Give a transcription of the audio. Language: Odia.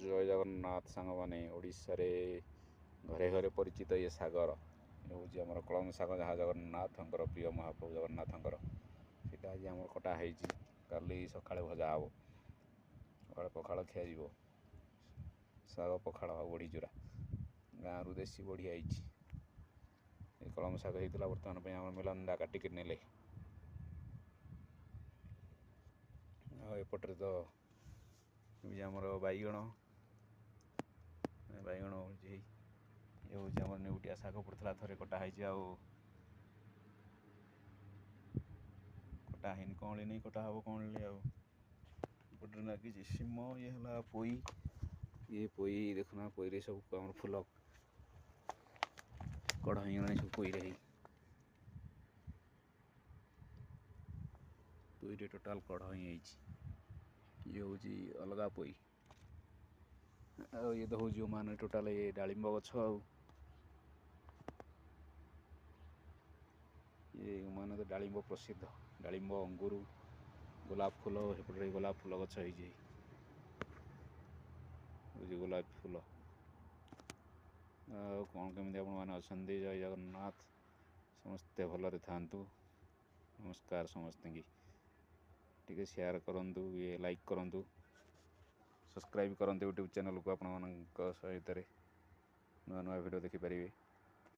ଜୟ ଜଗନ୍ନାଥ ସାଙ୍ଗମାନେ। ଓଡ଼ିଶାରେ ଘରେ ଘରେ ପରିଚିତ ଇଏ ସାଗର ହେଉଛି ଆମର କଳମ ଶାଗ, ଯାହା ଜଗନ୍ନାଥଙ୍କର ପ୍ରିୟ, ମହାପ୍ରଭୁ ଜଗନ୍ନାଥଙ୍କର। ସେଇଟା ଆଜି ଆମର କଟା ହେଇଛି, କାଲି ସକାଳେ ଭଜା ହେବ, ସକାଳେ ପଖାଳ ଖିଆଯିବ। ଶାଗ ପଖାଳ ଆଉ ବଢ଼ି ଚୁରା। ଗାଁରୁ ଦେଶୀ ବଢ଼ି ଆଇଛି। ଏ କଳମ ଶାଗ ହେଇଥିଲା। ବର୍ତ୍ତମାନ ପାଇଁ ଆମର ମିଲନ୍ଦା କାଟିକି ନେଲେ। ଆଉ ଏପଟରେ ତ ଆମର ବାଇଗଣ, ବାଇଗଣ ହେଉଛି। ଇଏ ହେଉଛି ଆମର ନେଉଟିଆ ଶାଗ ପଡ଼ିଥିଲା ଥରେ, କଟା ହେଇଛି, ଆଉ କଟା ହେଇନି, କଅଁଳିନି, କଟା ହେବ କଅଁଳିଲେ। ଆଉ ଏପଟରେ ଲାଗିଛି ସିମ। ଇଏ ହେଲା ପୋଇ। ଇଏ ପୋଇ ଦେଖୁନା, ପୋଇରେ ସବୁ ଆମର ଫୁଲ କଢ଼ ହେଇଗଲାଣି ସବୁ ପୋଇରେ ହେଇ। ପୋଇରେ ଟୋଟାଲ୍ କଢ଼ ହେଇଯାଇଛି। ଇଏ ହେଉଛି ଅଲଗା ପୋଇ। ଆଉ ଇଏ ତ ହେଉଛି ମାନେ ଟୋଟାଲ୍ ଇଏ ଡାଳିମ୍ବ ଗଛ। ଆଉ ଇଏ ମାନେ ତ ଡାଳିମ୍ବ ପ୍ରସିଦ୍ଧ, ଡାଳିମ୍ବ, ଅଙ୍ଗୁରୁ, ଗୋଲାପ ଫୁଲ। ସେପଟରେ ଗୋଲାପ ଫୁଲ ଗଛ ହେଇଛି, ହେଉଛି ଗୋଲାପ ଫୁଲ। ଆଉ କ'ଣ କେମିତି ଆପଣମାନେ ଅଛନ୍ତି? ଜୟ ଜଗନ୍ନାଥ, ସମସ୍ତେ ଭଲରେ ଥାଆନ୍ତୁ। ନମସ୍କାର ସମସ୍ତଙ୍କୁ। ଟିକେ ସେୟାର କରନ୍ତୁ, ଇଏ ଲାଇକ୍ କରନ୍ତୁ, ସବସ୍କ୍ରାଇବ୍ କରନ୍ତୁ ୟୁଟ୍ୟୁବ୍ ଚ୍ୟାନେଲ୍କୁ। ଆପଣମାନଙ୍କ ସହିତରେ ନୂଆ ନୂଆ ଭିଡ଼ିଓ ଦେଖିପାରିବେ।